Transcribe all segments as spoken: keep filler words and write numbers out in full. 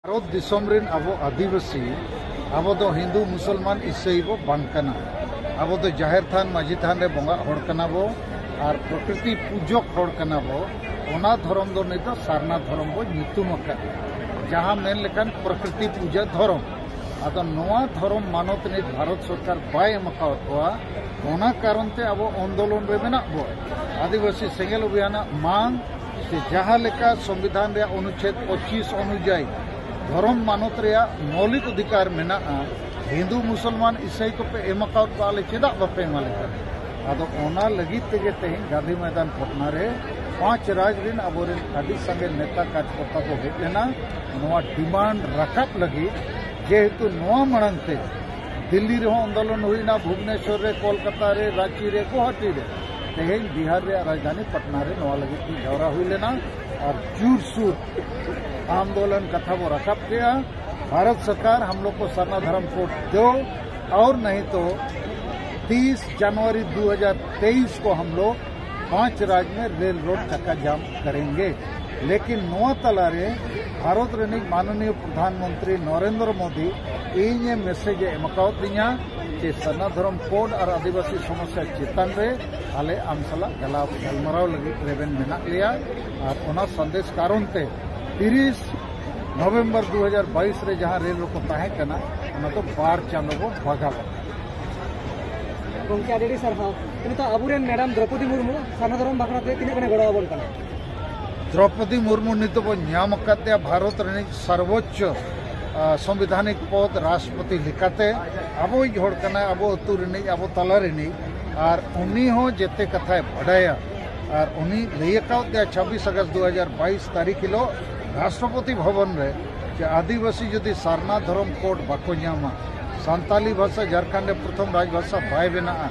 ᱵᱷᱟᱨᱚᱛ ᱫᱤᱥᱚᱢ ᱨᱮᱱ ᱟᱵᱚ ᱟᱹᱫᱤᱵᱟᱹᱥᱤ, ᱟᱵᱚ ᱫᱚ ᱦᱤᱱᱫᱩ, ᱢᱩᱥᱚᱞᱢᱟᱱ, ᱤᱥᱟᱹᱭ ᱵᱚ ᱵᱟᱝ ᱠᱟᱱᱟ᱾ ᱟᱵᱚ ᱫᱚ ᱡᱟᱦᱮᱨ ᱛᱷᱟᱱ, ᱢᱟᱹᱡᱷᱤ ᱛᱷᱟᱱ ᱨᱮ ᱵᱚᱸᱜᱟᱜ ᱦᱚᱲ ᱠᱟᱱᱟ ᱵᱚ ᱟᱨ ᱯᱨᱚᱠᱨᱤᱛᱤ ᱯᱩᱡᱚᱠ ᱦᱚᱲ ᱠᱟᱱᱟ ᱵᱚ᱾ ᱚᱱᱟ ᱫᱷᱚᱨᱚᱢ ᱫᱚ ᱱᱤᱛ ᱫᱚ ᱥᱟᱨᱱᱟ ᱫᱷᱚᱨᱚᱢ ᱵᱚ ᱧᱩᱛᱩᱢ ᱟᱠᱟᱫ, ᱡᱟᱦᱟᱸ ᱢᱮᱱ ᱞᱮᱠᱷᱟᱱ ᱯᱨᱚᱠᱨᱤᱛᱤ ᱯᱩᱡᱟᱹ ᱫᱷᱚᱨᱚᱢ᱾ ᱟᱫᱚ ᱱᱚᱣᱟ ᱫᱷᱚᱨᱚᱢ ᱢᱟᱱᱚᱛ ᱱᱤᱛ ᱵᱷᱟᱨᱚᱛ ᱥᱚᱨᱠᱟᱨ ᱵᱟᱭ ᱮᱢ ᱟᱠᱟᱣᱟᱫ ᱠᱚᱣᱟ, ᱚᱱᱟ ᱠᱟᱨᱚᱱ ᱛᱮ ᱟᱵᱚ ᱟᱱᱫᱳᱞᱚᱱ ᱨᱮ ᱢᱮᱱᱟᱜ ᱵᱚ᱾ ᱟᱹᱫᱤᱵᱟᱹᱥᱤ ᱥᱮᱸᱜᱮᱞ ᱚᱵᱷᱤᱭᱟᱱᱟᱜ ᱢᱟᱝ ᱥᱮ ᱡᱟᱦᱟᱸ ᱞᱮᱠᱟ ᱥᱚᱝᱵᱤᱫᱷᱟᱱ ᱨᱮᱭᱟᱜ ᱚᱱᱩᱪᱷᱮᱫ ᱯᱚᱸᱪᱤᱥ ᱚᱱᱩᱡᱟᱭᱤ ᱫᱷᱚᱨᱚᱢ ᱢᱟᱱᱚᱛ ᱨᱮᱭᱟᱜ ᱢᱳᱣᱞᱤᱠ ᱚᱫᱷᱤᱠᱟᱨ ᱢᱮᱱᱟᱜᱼᱟ, ᱦᱤᱱᱫᱩ, ᱢᱩᱥᱚᱞᱢᱟᱱ, ᱤᱥᱟᱹᱭ ᱠᱚᱯᱮ ᱮᱢ ᱟᱠᱟᱣᱟᱫ ᱠᱚᱣᱟ, ᱟᱞᱮ ᱪᱮᱫᱟᱜ ᱵᱟᱯᱮ ᱮᱢᱟ ᱞᱮ ᱠᱟᱱᱟ? ᱟᱫᱚ ᱚᱱᱟ ᱞᱟᱹᱜᱤᱫ ᱛᱮᱜᱮ ᱛᱮᱦᱮᱧ ᱜᱟᱱᱫᱷᱤ ᱢᱚᱭᱫᱟᱱ ᱯᱟᱴᱱᱟ ᱨᱮ ᱯᱟᱸᱪ ᱨᱟᱡᱽ ᱨᱮᱱ ᱟᱵᱚᱨᱮᱱ ᱟᱹᱰᱤ ᱥᱟᱸᱜᱮ ᱱᱮᱛᱟ ᱠᱟᱨᱡᱚᱠᱚᱨᱛᱟ ᱠᱚ ᱦᱮᱡ ᱞᱮᱱᱟ ᱱᱚᱣᱟ ᱰᱤᱢᱟᱱᱰ ᱨᱟᱠᱟᱵ ᱞᱟᱹᱜᱤᱫ᱾ ᱡᱮᱦᱮᱛᱩ ᱱᱚᱣᱟ ᱢᱟᱲᱟᱝ ᱛᱮ ᱫᱤᱞᱞᱤ ᱨᱮᱦᱚᱸ ᱟᱱᱫᱳᱞᱚᱱ ᱦᱩᱭᱱᱟ, ᱵᱷᱩᱵᱽᱱᱮᱥᱚᱨ ᱨᱮ, ᱠᱳᱞᱠᱟᱛᱟ ᱨᱮ, ᱨᱟᱸᱪᱤ ᱨᱮ, ᱜᱩᱣᱟᱦᱟᱴᱤ ᱨᱮ, ᱛᱮᱦᱮᱧ ᱵᱤᱦᱟᱨ ᱨᱮᱭᱟᱜ ᱨᱟᱡᱽᱫᱷᱟᱱᱤ ᱯᱟᱴᱱᱟ ᱨᱮ ᱱᱚᱣᱟ ᱞᱟᱹᱜᱤᱫ ᱛᱮ ᱡᱟᱣᱨᱟ ᱦᱩᱭ ᱞᱮᱱᱟ ᱟᱨ ᱡᱳᱨᱥᱳᱨ ᱟᱱᱫᱳᱞᱚᱱ ᱠᱟᱛᱷᱟ ᱵᱚ ᱨᱟᱠᱟᱵ ᱠᱮᱜᱼᱟ᱾ भारत सरकार हम लोग को सरना धर्म कोड दो और नहीं तो तीस जनवरी दो हज़ार तेईस को हम लोग पांच राज्य में रेल रोड चक्का जाम करेंगे। लेकिन ᱱᱚᱣᱟ ᱛᱟᱞᱟᱨᱮ ᱵᱷᱟᱨᱚᱛ ᱨᱤᱱᱤᱡ ᱢᱟᱱᱚᱱᱤᱭᱚ ᱯᱨᱚᱫᱷᱟᱱ ᱢᱚᱱᱛᱨᱤ ᱱᱚᱨᱮᱱᱫᱨᱚ ᱢᱳᱫᱤ ᱤᱧᱮ ᱢᱮᱥᱮᱡᱽ ᱮ ᱮᱢ ᱟᱠᱟᱣᱟᱫ ᱞᱤᱧᱟ ᱡᱮ ᱥᱟᱨᱱᱟ ᱫᱷᱚᱨᱚᱢ ᱠᱳᱰ ᱟᱨ ᱟᱹᱫᱤᱵᱟᱹᱥᱤ ᱥᱚᱢᱚᱥᱥᱟ ᱪᱮᱛᱟᱱ ᱨᱮ ᱟᱞᱮ ᱟᱢ ᱥᱟᱞᱟᱜ ᱜᱟᱞᱟᱣ ᱜᱟᱞᱢᱟᱨᱟᱣ ᱞᱟᱹᱜᱤᱫ ᱨᱮᱵᱮᱱ ᱢᱮᱱᱟᱜ ᱞᱮᱭᱟ᱾ ᱟᱨ ᱚᱱᱟ ᱥᱟᱸᱫᱮᱥ ᱠᱟᱨᱚᱱ ᱛᱮ ᱛᱤᱨᱤᱥ ᱱᱚᱵᱷᱮᱢᱵᱚᱨ ᱫᱩ ᱦᱟᱡᱟᱨ ᱵᱟᱭᱤᱥ ᱨᱮ ᱡᱟᱦᱟᱸ ᱨᱮᱞ ᱨᱮᱠᱚ ᱛᱟᱦᱮᱸ ᱠᱟᱱᱟ, ᱚᱱᱟ ᱫᱚ ᱵᱟᱨ ᱪᱟᱸᱫᱚ ᱵᱚ ᱵᱟᱜᱟᱣ ᱟᱠᱟᱱᱟ᱾ ᱜᱚᱢᱠᱮ, ᱟᱹᱰᱤ ᱟᱹᱰᱤ ᱥᱟᱨᱦᱟᱣ᱾ ᱱᱤᱛᱚᱜ ᱟᱵᱚᱨᱮᱱ ᱢᱮᱰᱟᱢ ᱫᱨᱚᱯᱚᱫᱤ ᱢᱩᱨᱢᱩ ᱥᱟᱨᱱᱟ ᱫᱷᱚᱨᱚᱢ ᱵᱟᱠᱷᱨᱟ ᱛᱮ ᱛᱤᱱᱟᱹᱜ ᱜᱟᱱᱮ ᱜᱚᱲᱚ ᱟᱵᱚᱱ ᱠᱟᱱᱟ? ᱫᱨᱚᱯᱚᱫᱤ ᱢᱩᱨᱢᱩ ᱱᱤᱛ ᱫᱚᱵᱚ ᱧᱟᱢ ᱟᱠᱟᱫᱮᱭᱟ ᱵᱷᱟᱨᱚᱛ ᱨᱤᱱᱤᱡ ᱥᱚᱨᱵᱳᱪᱪᱚ, ᱟ, ᱥᱚᱝᱵᱤᱫᱷᱟᱱᱤᱠ ᱯᱚᱫᱽ ᱨᱟᱥᱴᱨᱚᱯᱚᱛᱤ ᱞᱮᱠᱟᱛᱮ᱾ ᱟᱵᱚᱭᱤᱡ ᱦᱚᱲ ᱠᱟᱱᱟᱭ, ᱟᱵᱚ ᱟᱹᱛᱩ ᱨᱤᱱᱤᱡ, ᱟᱵᱚ ᱛᱟᱞᱟ ᱨᱤᱱᱤᱡ, ᱟᱨ ᱩᱱᱤ ᱦᱚᱸ ᱡᱮᱛᱮ ᱠᱟᱛᱷᱟᱭ ᱵᱟᱰᱟᱭᱟ᱾ ᱟᱨ ᱩᱱᱤ ᱞᱟᱹᱭ ᱟᱠᱟᱣᱟᱫ ᱛᱮ ᱪᱷᱟᱵᱵᱤᱥ ᱟᱜᱚᱥᱴ ᱫᱩ ᱦᱟᱡᱟᱨ ᱵᱟᱭᱤᱥ ᱛᱟᱹᱨᱤᱠᱷ ᱦᱤᱞᱳᱜ ᱨᱟᱥᱴᱨᱚᱯᱚᱛᱤ ᱵᱷᱚᱵᱚᱱ ᱨᱮ ᱡᱮ ᱟᱹᱫᱤᱵᱟᱹᱥᱤ ᱡᱩᱫᱤ ᱥᱟᱨᱱᱟ ᱫᱷᱚᱨᱚᱢ ᱠᱳᱰ ᱵᱟᱠᱚ ᱧᱟᱢᱟ, ᱥᱟᱱᱛᱟᱞᱤ ᱵᱷᱟᱥᱟ ᱡᱷᱟᱲᱠᱷᱚᱸᱰ ᱨᱮ ᱯᱨᱚᱛᱷᱚᱢ ᱨᱟᱡᱽ ᱵᱷᱟᱥᱟ ᱵᱟᱭ ᱵᱮᱱᱟᱜᱼᱟ,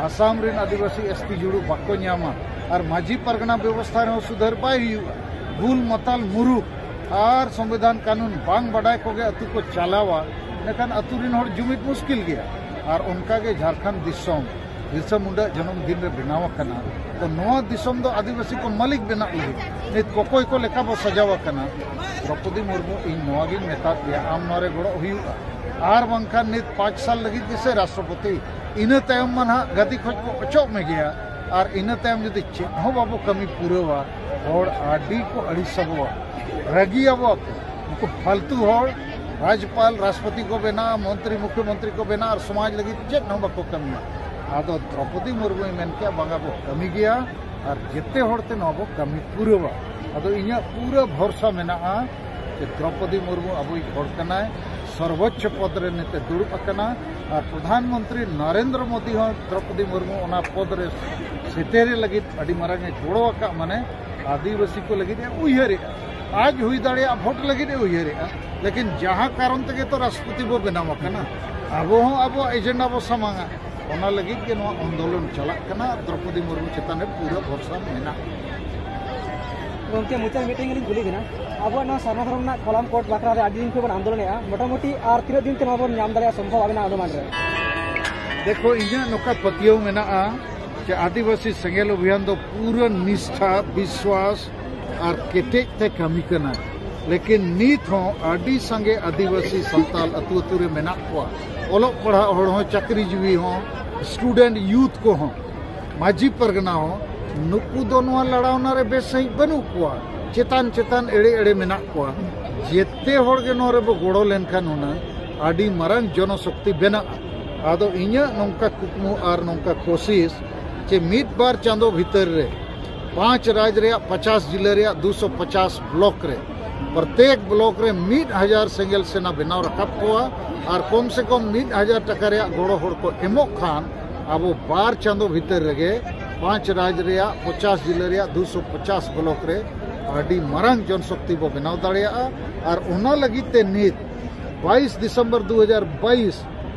ᱟᱥᱟᱢ ᱨᱮᱱ ᱟᱹᱫᱤᱵᱟᱹᱥᱤ ᱮᱥ ᱴᱤ ᱡᱩᱲᱩ ᱵᱟᱠᱚ ᱧᱟᱢᱟ, ᱟᱨ ᱢᱟᱹᱡᱷᱤ ᱯᱟᱨᱜᱟᱱᱟ ᱵᱮᱵᱚᱥᱛᱷᱟ ᱨᱮᱦᱚᱸ ᱥᱩᱫᱷᱟᱹᱨ ᱵᱟᱭ ᱦᱩᱭᱩᱜᱼᱟ, ᱵᱩᱞ ᱢᱟᱛᱟᱞ ᱢᱩᱨᱩᱠ ᱟᱨ ᱥᱚᱝᱵᱤᱫᱷᱟᱱ ᱠᱟᱹᱱᱩᱱ ᱵᱟᱝ ᱵᱟᱰᱟᱭ ᱠᱚᱜᱮ ᱟᱹᱛᱩ ᱠᱚ ᱪᱟᱞᱟᱣᱟ, ᱤᱱᱟᱹᱠᱷᱟᱱ ᱟᱹᱛᱩ ᱨᱮᱱ ᱦᱚᱲ ᱡᱩᱢᱤᱫ ᱢᱩᱥᱠᱤᱞ ᱜᱮᱭᱟ᱾ ᱟᱨ ᱚᱱᱠᱟᱜᱮ ᱡᱷᱟᱲᱠᱷᱚᱸᱰ ᱫᱤᱥᱚᱢ ᱵᱤᱨᱥᱟ ᱢᱩᱱᱰᱟ ᱡᱚᱱᱚᱢ ᱫᱤᱱ ᱨᱮ ᱵᱮᱱᱟᱣ ᱟᱠᱟᱱᱟ᱾ ᱛᱚ ᱱᱚᱣᱟ ᱫᱤᱥᱚᱢ ᱫᱚ ᱟᱹᱫᱤᱵᱟᱹᱥᱤ ᱠᱚ ᱢᱟᱹᱞᱤᱠ ᱵᱮᱱᱟᱜ ᱞᱟᱹᱜᱤᱫ ᱱᱤᱛ ᱠᱚᱠᱚᱭ ᱠᱚ ᱞᱮᱠᱟ ᱵᱚ ᱥᱟᱡᱟᱣ ᱟᱠᱟᱱᱟ᱾ ᱫᱨᱚᱯᱚᱫᱤ ᱢᱩᱨᱢᱩ, ᱤᱧ ᱱᱚᱣᱟ ᱜᱤᱧ ᱢᱮᱛᱟᱫ ᱯᱮᱭᱟ, ᱟᱢ ᱱᱚᱣᱟ ᱨᱮ ᱜᱚᱲᱚ ᱦᱩᱭᱩᱜᱼᱟ, ᱟᱨ ᱵᱟᱝᱠᱷᱟᱱ ᱱᱤᱛ ᱯᱟᱸᱪ ᱥᱟᱞ ᱞᱟᱹᱜᱤᱫ ᱜᱮᱥᱮ ᱨᱟᱥᱴᱨᱚᱯᱚᱛᱤ, ᱤᱱᱟᱹ ᱛᱟᱭᱚᱢ ᱢᱟ ᱱᱟᱦᱟᱜ ᱜᱟᱹᱫᱤ ᱠᱷᱚᱡ ᱠᱚ ᱚᱪᱚᱜ ᱢᱮ ᱜᱮᱭᱟ᱾ ᱟᱨ ᱤᱱᱟᱹ ᱛᱟᱭᱚᱢ ᱡᱩᱫᱤ ᱪᱮᱫ ᱦᱚᱸ ᱵᱟᱵᱚ ᱠᱟᱹᱢᱤ ᱯᱩᱨᱟᱹᱣᱟ, ᱦᱚᱲ ᱟᱹᱰᱤ ᱠᱚ ᱟᱹᱲᱤᱥ ᱟᱵᱚᱣᱟ, ᱨᱟᱹᱜᱤ ᱟᱵᱚᱣᱟ ᱠᱚ᱾ ᱩᱱᱠᱩ ᱯᱷᱟᱞᱛᱩ ᱦᱚᱲ ᱨᱟᱡᱽᱯᱟᱞ, ᱨᱟᱥᱴᱨᱚᱯᱚᱛᱤ ᱠᱚ ᱵᱮᱱᱟᱜᱼᱟ, ᱢᱚᱱᱛᱨᱤ, ᱢᱩᱠᱷᱭᱚᱢᱚᱱᱛᱨᱤ ᱠᱚ ᱵᱮᱱᱟᱜᱼᱟ ᱟᱨ ᱥᱚᱢᱟᱡᱽ ᱞᱟᱹᱜᱤᱫ ᱪᱮᱫ ᱦᱚᱸ ᱵᱟᱠᱚ ᱠᱟᱹᱢᱤᱭᱟ᱾ ᱟᱫᱚ ᱫᱨᱚᱯᱚᱫᱤ ᱢᱩᱨᱢᱩᱭ ᱢᱮᱱ ᱠᱮᱜᱼᱟ, ᱵᱟᱝᱟ ᱵᱚ ᱠᱟᱹᱢᱤ ᱜᱮᱭᱟ ᱟᱨ ᱡᱮᱛᱮ ᱦᱚᱲ ᱛᱮ ᱱᱚᱣᱟ ᱵᱚ ᱠᱟᱹᱢᱤ ᱯᱩᱨᱟᱹᱣᱟ᱾ ᱟᱫᱚ ᱤᱧᱟᱹᱜ ᱯᱩᱨᱟᱹ ᱵᱷᱚᱨᱥᱟ ᱢᱮᱱᱟᱜᱼᱟ ᱡᱮ ᱫᱨᱚᱯᱚᱫᱤ ᱢᱩᱨᱢᱩ ᱟᱵᱚᱭᱤᱡ ᱦᱚᱲ ᱠᱟᱱᱟᱭ, ᱥᱚᱨᱵᱚᱪᱪᱚ ᱯᱚᱫᱽ ᱨᱮ ᱱᱤᱛᱮ ᱫᱩᱲᱩᱵ ᱟᱠᱟᱱᱟ, ᱟᱨ ᱯᱨᱚᱫᱷᱟᱱ ᱢᱚᱱᱛᱨᱤ ᱱᱚᱨᱮᱱᱫᱨᱚ ᱢᱳᱫᱤ ᱦᱚᱸ ᱫᱨᱚᱯᱚᱫᱤ ᱢᱩᱨᱢᱩ ᱚᱱᱟ ᱯᱚᱫᱽ ᱨᱮ ᱥᱮᱴᱮᱨᱮ ᱞᱟᱹᱜᱤᱫ ᱟᱹᱰᱤ ᱢᱟᱨᱟᱝ ᱮ ᱜᱚᱲᱚ ᱟᱠᱟᱫ, ᱢᱟᱱᱮ ᱟᱹᱫᱤᱵᱟᱹᱥᱤ ᱠᱚ ᱞᱟᱹᱜᱤᱫ ᱮ ᱩᱭᱦᱟᱹᱨᱮᱜᱼᱟ᱾ ᱟᱡ ᱦᱩᱭ ᱫᱟᱲᱮᱭᱟᱜᱼᱟ ᱵᱷᱳᱴ ᱞᱟᱹᱜᱤᱫ ᱮ ᱩᱭᱦᱟᱹᱨᱮᱜᱼᱟ, ᱞᱮᱠᱤᱱ ᱡᱟᱦᱟᱸ ᱠᱟᱨᱚᱱ ᱛᱮᱜᱮ ᱛᱚ ᱨᱟᱥᱴᱨᱚᱯᱚᱛᱤ ᱵᱚ ᱵᱮᱱᱟᱣ ᱟᱠᱟᱱᱟ, ᱟᱵᱚ ᱦᱚᱸ ᱟᱵᱚᱣᱟᱜ ᱮᱡᱮᱱᱰᱟ ᱵᱚ ᱥᱟᱢᱟᱝᱟ᱾ ᱚᱱᱟ ᱞᱟᱹᱜᱤᱫ ᱜᱮ ᱱᱚᱣᱟ ᱟᱱᱫᱳᱞᱚᱱ ᱪᱟᱞᱟᱜ ᱠᱟᱱᱟ᱾ ᱫᱨᱚᱯᱚᱫᱤ ᱢᱩᱨᱢᱩ ᱪᱮᱛᱟᱱ ᱨᱮ ᱯᱩᱨᱟᱹ ᱵᱷᱚᱨᱥᱟ ᱢᱮᱱᱟᱜᱼᱟ᱾ ᱜᱚᱢᱠᱮ, ᱢᱩᱪᱟᱹᱫ ᱢᱤᱫᱴᱮᱱ ᱜᱮᱞᱤᱧ ᱠᱩᱞᱤ ᱵᱮᱱᱟ, ᱟᱵᱚᱣᱟᱜ ᱱᱚᱣᱟ ᱥᱟᱨᱱᱟ ᱫᱷᱚᱨᱚᱢ ᱨᱮᱱᱟᱜ ᱠᱚᱞᱟᱢ ᱠᱳᱰ ᱵᱟᱠᱷᱨᱟ ᱨᱮ ᱟᱹᱰᱤ ᱫᱤᱱ ᱠᱷᱚᱱ ᱵᱚᱱ ᱟᱱᱫᱳᱞᱚᱱᱮᱫᱼᱟ, ᱢᱚᱴᱟᱢᱩᱴᱤ ᱟᱨ ᱛᱤᱱᱟᱹᱜ ᱫᱤᱱ ᱛᱮ ᱱᱚᱣᱟ ᱵᱚᱱ ᱧᱟᱢ ᱫᱟᱲᱮᱭᱟᱜᱼᱟ ᱥᱚᱢᱵᱷᱚᱵ ᱟᱵᱮᱱᱟᱜ ᱚᱱᱩᱢᱟᱱ ᱨᱮ? ᱫᱮᱠᱷᱚ, ᱤᱧᱟᱹᱜ ᱱᱚᱝᱠᱟ ᱯᱟᱹᱛᱭᱟᱹᱣ ᱢᱮᱱᱟᱜᱼᱟ ᱡᱮ ᱟᱹᱫᱤᱵᱟᱹᱥᱤ ᱥᱮᱸᱜᱮᱞ ᱚᱵᱷᱤᱭᱟᱱ ᱫᱚ ᱯᱩᱨᱟᱹ ᱱᱤᱥᱴᱷᱟ, ᱵᱤᱥᱣᱟᱥ ᱟᱨ ᱠᱮᱴᱮᱡ ᱛᱮ ᱠᱟᱹᱢᱤ ᱠᱟᱱᱟ᱾ ᱞᱮᱠᱤᱱ ᱱᱤᱛ ᱦᱚᱸ ᱟᱹᱰᱤ ᱥᱟᱸᱜᱮ ᱟᱹᱫᱤᱵᱟᱹᱥᱤ ᱥᱟᱱᱛᱟᱞ ᱟᱹᱛᱩ ᱟᱹᱛᱩ ᱨᱮ ᱢᱮᱱᱟᱜ ᱠᱚᱣᱟ, ᱚᱞᱚᱜ ᱯᱟᱲᱦᱟᱜ ᱦᱚᱲ ᱦᱚᱸ, ᱪᱟᱹᱠᱨᱤᱡᱤᱵᱤ ᱦᱚᱸ, ᱥᱴᱩᱰᱮᱱᱴ ᱭᱩᱛᱷ ᱠᱚᱦᱚᱸ, ᱢᱟᱹᱡᱷᱤ ᱯᱟᱨᱜᱟᱱᱟ ᱦᱚᱸ, ᱱᱩᱠᱩ ᱫᱚ ᱱᱚᱣᱟ ᱞᱟᱲᱟᱣᱱᱟ ᱨᱮ ᱵᱮᱥ ᱥᱟᱺᱦᱤᱡ ᱵᱟᱹᱱᱩᱜ ᱠᱚᱣᱟ, ᱪᱮᱛᱟᱱ ᱪᱮᱛᱟᱱ ᱮᱲᱮ ᱮᱲᱮ ᱢᱮᱱᱟᱜ ᱠᱚᱣᱟ᱾ ᱡᱮᱛᱮ ᱦᱚᱲ ᱜᱮ ᱱᱚᱣᱟ ᱨᱮᱵᱚ ᱜᱚᱲᱚ ᱞᱮᱱᱠᱷᱟᱱ ᱦᱩᱱᱟᱹᱝ ᱟᱹᱰᱤ ᱢᱟᱨᱟᱝ ᱡᱚᱱᱚᱥᱚᱠᱛᱤ ᱵᱮᱱᱟᱜᱼᱟ᱾ ᱟᱫᱚ ᱤᱧᱟᱹᱜ ᱱᱚᱝᱠᱟ ᱠᱩᱠᱢᱩ ᱟᱨ ᱱᱚᱝᱠᱟ ᱠᱳᱥᱤᱥ ᱡᱮ ᱢᱤᱫ ᱵᱟᱨ ᱪᱟᱸᱫᱚ ᱵᱷᱤᱛᱟᱹᱨ ᱨᱮ ᱯᱟᱸᱪ ᱨᱟᱡᱽ ᱨᱮᱭᱟᱜ ᱯᱚᱪᱟᱥ ᱡᱤᱞᱟᱹ ᱨᱮᱭᱟᱜ ᱫᱩᱥᱚ ᱯᱚᱪᱟᱥ ᱵᱞᱚᱠ ᱨᱮ, ᱯᱨᱚᱛᱮᱠ ᱵᱞᱚᱠ ᱨᱮ ᱢᱤᱫ ᱦᱟᱡᱟᱨ ᱥᱮᱸᱜᱮᱞ ᱥᱮᱱᱟ ᱵᱮᱱᱟᱣ ᱨᱟᱠᱟᱵ ᱠᱚᱣᱟ ᱟᱨ ᱠᱚᱢ ᱥᱮ ᱠᱚᱢ ᱢᱤᱫ ᱦᱟᱡᱟᱨ ᱴᱟᱠᱟ ᱨᱮᱭᱟᱜ ᱜᱚᱲᱚ ᱦᱚᱲ ᱠᱚ ᱮᱢᱚᱜ ᱠᱷᱟᱱ, ᱟᱵᱚ ᱵᱟᱨ ᱪᱟᱸᱫᱚ ᱵᱷᱤᱛᱟᱹᱨ ᱨᱮᱜᱮ ᱯᱟᱸᱪ ᱨᱟᱡᱽ ᱨᱮᱭᱟᱜ ᱯᱚᱪᱟᱥ ᱡᱤᱞᱟᱹ ᱨᱮᱭᱟᱜ ᱫᱩᱥᱚ ᱯᱚᱪᱟᱥ ᱵᱞᱚᱠ ᱨᱮ ᱟᱹᱰᱤ ᱢᱟᱨᱟᱝ ᱡᱚᱱᱥᱚᱠᱛᱤ ᱵᱚ ᱵᱮᱱᱟᱣ ᱫᱟᱲᱮᱭᱟᱜᱼᱟ᱾ ᱟᱨ ᱚᱱᱟ ᱞᱟᱹᱜᱤᱫ ᱛᱮ ᱱᱤᱛ ᱵᱟᱭᱤᱥ ᱰᱤᱥᱮᱢᱵᱚᱨ ᱫᱩ ᱦᱟᱡᱟᱨ ᱵᱟᱭᱤᱥ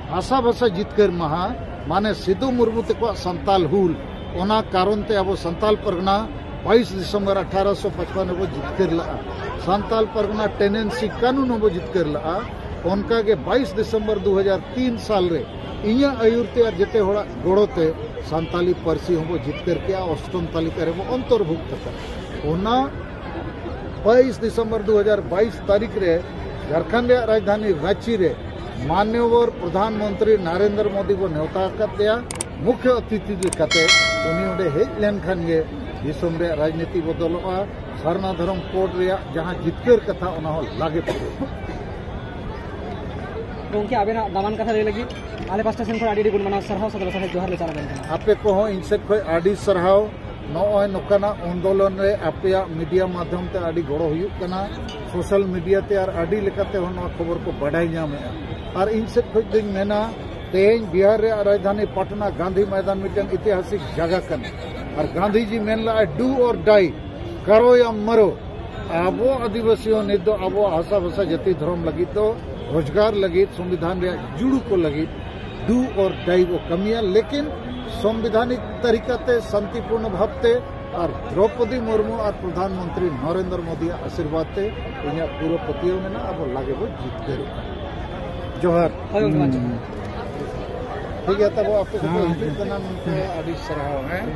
ᱦᱟᱥᱟ ᱵᱷᱟᱥᱟ ᱡᱤᱛᱠᱟᱹᱨ ᱢᱟᱦᱟ, ᱢᱟᱱᱮ ᱥᱤᱫᱩ ᱢᱩᱨᱢᱩ ᱛᱮᱠᱚᱣᱟᱜ ᱥᱟᱱᱛᱟᱞ ᱦᱩᱞ, ᱚᱱᱟ ᱠᱟᱨᱚᱱ ᱛᱮ ᱟᱵᱚ ᱥᱟᱱᱛᱟᱞ ᱯᱟᱨᱜᱟᱱᱟ ᱵᱟᱭᱤᱥ ᱰᱤᱥᱮᱢᱵᱚᱨ ᱟᱴᱷᱟᱨᱚᱥᱚ ᱯᱟᱸᱪᱯᱟᱱᱱᱚ ᱨᱮᱵᱚ ᱡᱤᱛᱠᱟᱹᱨ ᱞᱟᱜᱼᱟ᱾ ᱥᱟᱱᱛᱟᱞ ᱯᱟᱨᱜᱟᱱᱟ ᱴᱮᱱᱰᱮᱱᱥᱤ ᱠᱟᱹᱱᱩᱱ ᱦᱚᱸᱵᱚ ᱡᱤᱛᱠᱟᱹᱨ ᱞᱟᱜᱼᱟ᱾ ᱚᱱᱠᱟᱜᱮ ᱵᱟᱭᱤᱥ ᱰᱤᱥᱮᱢᱵᱚᱨ ᱫᱩ ᱦᱟᱡᱟᱨ ᱛᱤᱱ ᱥᱟᱞ ᱨᱮ ᱤᱧᱟᱹᱜ ᱟᱹᱭᱩᱨ ᱛᱮ ᱟᱨ ᱡᱮᱛᱮ ᱦᱚᱲᱟᱜ ᱜᱚᱲᱚ ᱛᱮ ᱥᱟᱱᱛᱟᱞᱤ ᱯᱟᱹᱨᱥᱤ ᱦᱚᱸᱵᱚ ᱡᱤᱛᱠᱟᱹᱨ ᱠᱮᱜᱼᱟ, ᱚᱥᱴᱚᱢ ᱛᱟᱹᱞᱤᱠᱟ ᱨᱮᱵᱚ ᱚᱱᱛᱚᱨᱵᱷᱩᱠᱛ ᱟᱠᱟᱫ᱾ ᱚᱱᱟ ᱵᱟᱭᱤᱥ ᱰᱤᱥᱮᱢᱵᱚᱨ ᱫᱩ ᱦᱟᱡᱟᱨ ᱵᱟᱭᱤᱥ ᱛᱟᱹᱨᱤᱠᱷ ᱨᱮ ᱡᱷᱟᱲᱠᱷᱚᱸᱰ ᱨᱮᱭᱟᱜ ᱨᱟᱡᱽᱫᱷᱟᱱᱤ ᱨᱟᱸᱪᱤ ᱨᱮ ᱢᱟᱱᱭᱚᱵᱚᱨ ᱯᱨᱚᱫᱷᱟᱱ ᱢᱚᱱᱛᱨᱤ ᱱᱟᱨᱮᱱᱫᱨᱚ ᱢᱳᱫᱤ ᱵᱚ ᱱᱮᱣᱛᱟ ᱟᱠᱟᱫᱮᱭᱟ ᱢᱩᱠᱷᱭᱚ ᱚᱛᱤᱛᱷᱤ ᱞᱮᱠᱟᱛᱮ᱾ ᱩᱱᱤ ᱚᱸᱰᱮ ᱦᱮᱡ ᱞᱮᱱᱠᱷᱟᱱ ᱜᱮ ᱫᱤᱥᱚᱢ ᱨᱮᱭᱟᱜ ᱨᱟᱡᱽᱱᱤᱛᱤ ᱵᱚᱫᱚᱞᱚᱜᱼᱟ, ᱥᱟᱨᱱᱟ ᱫᱷᱚᱨᱚᱢ ᱠᱳᱰ ᱨᱮᱭᱟᱜ ᱡᱟᱦᱟᱸ ᱡᱤᱛᱠᱟᱹᱨ ᱠᱟᱛᱷᱟ, ᱚᱱᱟ ᱦᱚᱸ ᱞᱟᱜᱮ ᱯᱩᱨᱟᱹᱜᱼᱟ᱾ ᱜᱚᱢᱠᱮ, ᱟᱵᱮᱱᱟᱜ ᱫᱟᱢᱟᱱ ᱠᱟᱛᱷᱟ ᱞᱟᱹᱭ ᱞᱟᱹᱜᱤᱫ ᱟᱞᱮ ᱯᱟᱥᱴᱟ ᱥᱮᱱ ᱠᱷᱚᱱ ᱟᱹᱰᱤ ᱟᱹᱰᱤ ᱜᱩᱱ ᱢᱟᱱᱟᱣ ᱥᱟᱨᱦᱟᱣ ᱥᱟᱫᱨᱟ ᱥᱟᱨᱦᱟᱣ ᱡᱚᱦᱟᱨ ᱞᱮ ᱪᱟᱞ ᱟᱵᱮᱱ ᱠᱟᱱᱟ᱾ ᱟᱯᱮ ᱠᱚᱦᱚᱸ ᱤᱧ ᱥᱮᱫ ᱠᱷᱚᱱ ᱟᱹᱰᱤ ᱥᱟᱨᱦᱟᱣ᱾ ᱱᱚᱜᱼᱚᱭ ᱱᱚᱝᱠᱟᱱᱟᱜ ᱟᱱᱫᱳᱞᱚᱱ ᱨᱮ ᱟᱯᱮᱭᱟᱜ ᱢᱤᱰᱤᱭᱟ ᱢᱟᱫᱽᱫᱷᱚᱢ ᱛᱮ ᱟᱹᱰᱤ ᱜᱚᱲᱚ ᱦᱩᱭᱩᱜ ᱠᱟᱱᱟ, ᱥᱳᱥᱟᱞ ᱢᱤᱰᱤᱭᱟ ᱛᱮ ᱟᱨ ᱟᱹᱰᱤ ᱞᱮᱠᱟᱛᱮ ᱦᱚᱸ ᱱᱚᱣᱟ ᱠᱷᱚᱵᱚᱨ ᱠᱚ ᱵᱟᱰᱟᱭ ᱧᱟᱢᱮᱜᱼᱟ᱾ ᱟᱨ ᱤᱧ ᱥᱮᱫ ᱠᱷᱚᱱ ᱫᱚᱧ ᱢᱮᱱᱟ, ᱛᱮᱦᱮᱧ ᱵᱤᱦᱟᱨ ᱨᱮᱭᱟᱜ ᱨᱟᱡᱽᱫᱷᱟᱱᱤ ᱯᱟᱴᱱᱟ ᱜᱟᱱᱫᱷᱤ ᱢᱚᱭᱫᱟᱱ ᱢᱤᱫᱴᱟᱝ ᱤᱛᱤᱦᱟᱥᱤᱠ ᱡᱟᱭᱜᱟ ᱠᱟᱱᱟ᱾ ᱟᱨ ᱜᱟᱱᱫᱷᱤᱡᱤ ᱢᱮᱱ ᱞᱮᱫᱼᱟᱭ, "Do or die, ᱠᱟᱨᱳ ᱭᱟ ᱢᱟᱨᱳ᱾" ᱟᱵᱚ ᱟᱹᱫᱤᱵᱟᱹᱥᱤ ᱦᱚᱸ ᱱᱤᱛ ᱫᱚ ᱟᱵᱚᱣᱟᱜ ᱦᱟᱥᱟ ᱵᱷᱟᱥᱟ ᱡᱟᱹᱛᱤ ᱫᱷᱚᱨᱚᱢ ᱞᱟᱹᱜᱤᱫ ᱫᱚ, ᱨᱳᱡᱽᱜᱟᱨ ᱞᱟᱹᱜᱤᱫ, ᱥᱚᱝᱵᱤᱫᱷᱟᱱ ᱨᱮᱭᱟᱜ ᱡᱩᱲᱩ ᱠᱚ ᱞᱟᱹᱜᱤᱫ do or die ᱵᱚ ᱠᱟᱹᱢᱤᱭᱟ᱾ ᱞᱮᱠᱤᱱ ᱥᱚᱝᱵᱤᱫᱷᱟᱱᱤᱠ ᱛᱟᱹᱨᱤᱠᱟ ᱛᱮ, ᱥᱟᱱᱛᱤᱯᱩᱨᱱᱚ ᱵᱷᱟᱵᱽ ᱛᱮ, ᱟᱨ ᱫᱨᱚᱯᱚᱫᱤ ᱢᱩᱨᱢᱩ ᱟᱨ ᱯᱨᱚᱫᱷᱟᱱ ᱢᱚᱱᱛᱨᱤ ᱱᱚᱨᱮᱱᱫᱨᱚ ᱢᱳᱫᱤᱭᱟᱜ ᱟᱥᱤᱨᱵᱟᱫᱽ ᱛᱮ ᱤᱧᱟᱹᱜ ᱯᱩᱨᱟᱹ ᱯᱟᱹᱛᱭᱟᱹᱣ ᱢᱮᱱᱟᱜᱼᱟ, ᱟᱵᱚ ᱞᱟᱜᱮ ᱵᱚ ᱡᱤᱛᱠᱟᱹᱨᱚᱜᱼᱟ᱾ ᱡᱚᱦᱟᱨ᱾ ᱦᱳᱭ ᱜᱚᱢᱠᱮ, ᱢᱟ ᱡᱚᱦᱟᱨ᱾ ᱴᱷᱤᱠ ᱜᱮᱭᱟ, ᱛᱟᱵᱚ ᱟᱯᱮ ᱠᱚᱯᱮ ᱦᱤᱡᱩᱜ ᱠᱟᱱᱟ ᱢᱮᱱᱛᱮ ᱟᱹᱰᱤ ᱥᱟᱨᱦᱟᱣ, ᱦᱮᱸ᱾